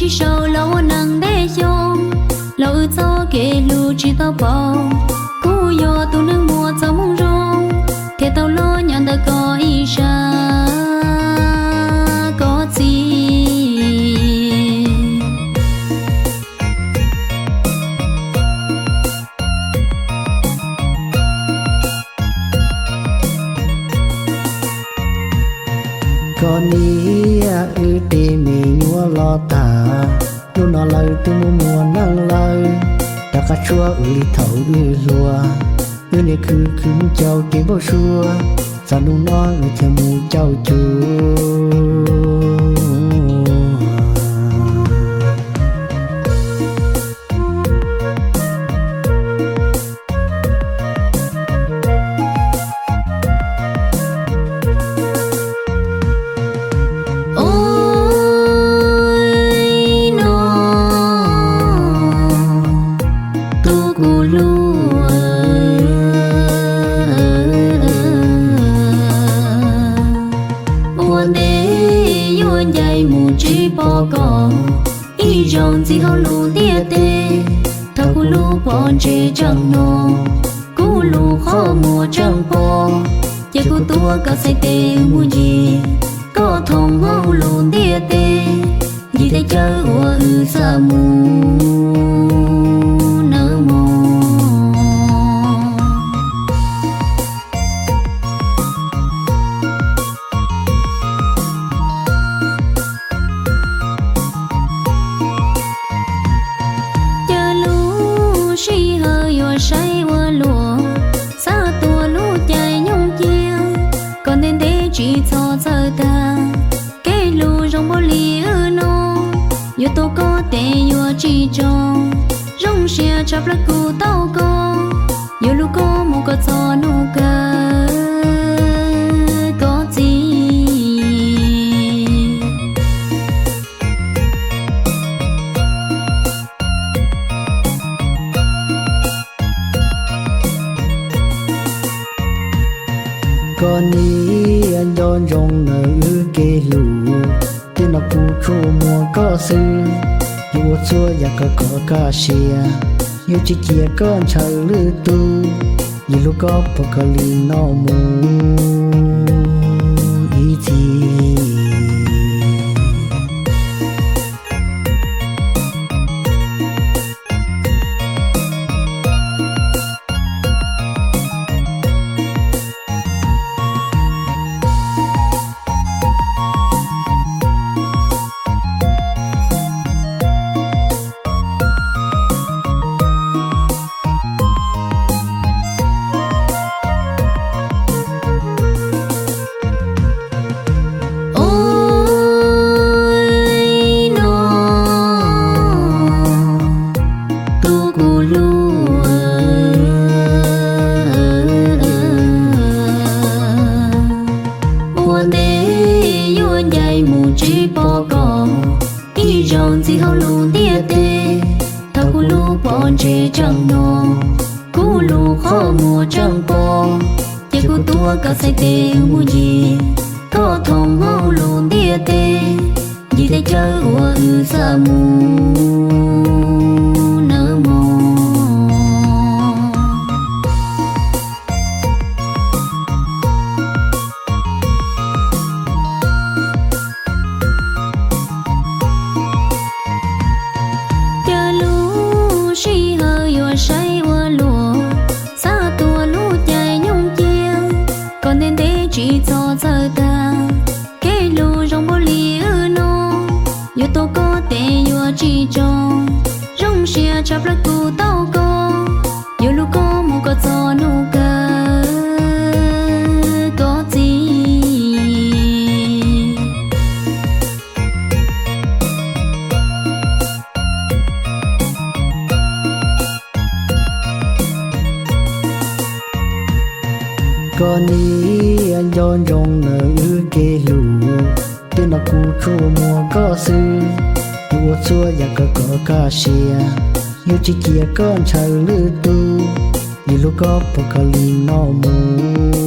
Ib zaug los ua neeg ntev xyoo, los wb txoj kev hlub tsis tau paub. Kuv yog tus neeg muaj txoj moo zoo, thiaj tau los nyob ntawm koj ib sab, koj txiv. Koj niam, wb tej me nyuam los tag, hnub no lawv twb muaj muaj neej lawm, rov qab tshuav wb li thaum wb hluas. Wb niaj khwv khwv mus caum kev npau suav, txog hnub no wb thiaj mus caum cuag. Ua no, tus kuv hlub, ua ntej yuav ncaim mus tsis pom koj, ib zaug ntxiv hauv lub ntiaj teb. Thaum kuv lub pob ntseg tseem hnov, kuv lub qhov muag tseem pom, ces kuv tuav koj txhais tes mus ncig koj thooj hauv lub ntiaj teb, ncig teb chaws uas wb xav mus nawb mog. Cas lub sij hawm yuav saib ua luaj, xav tuav lub caij nyoog cia, kom ntev ntev tsis txhob txawm tag. Kev hlub zoo npaum li wb no, yuav tuav koj tes yuav tsis tso. Zoo siab tshaj plaws kuv tau koj, yuav hlub koj mus kom txog hnub kawg, koj txiv. Koj niam, nco ntsoov nawb wb kev hlub, tej no kuv tsuas muaj koj xwb. Yuav ua txhua yam kom koj kaj siab, yuav tsis cia koj ntshaw lwm tus. Yuav hlub koj puag koj li no mus ib txhis. Ua no, tus kuv hlub, ua ntej yuav ncaim mus tsis pom koj, ib zaug ntxiv hauv lub ntiaj teb. Thaum kuv lub pob ntseg tseem hnov, kuv lub qhov muag tseem pom, ces kuv tuav koj txhais tes mus ncig koj thooj hauv lub ntiaj teb, ncig teb chaws uas wb xav mus nawb mog. Cas lub sij hawm yuav saib ua luaj, xav tuav lub caij nyoog cia, kom ntev ntev tsis txhob txawm tag. Kev hlub zoo npaum li wb no, yuav tuav koj tes yuav tsis tso. Zoo siab tshaj plaws kuv tau koj, yuav hlub koj mus kom txog hnub kawg, koj txiv. Koj niam, nco ntsoov nawb wb kev hlub, tej no kuv tsuas muaj koj xwb. Yuav ua txhua yam kom koj kaj siab, yuav tsis cia koj ntshaw lwm tus. Yuav hlub koj puag koj li no mus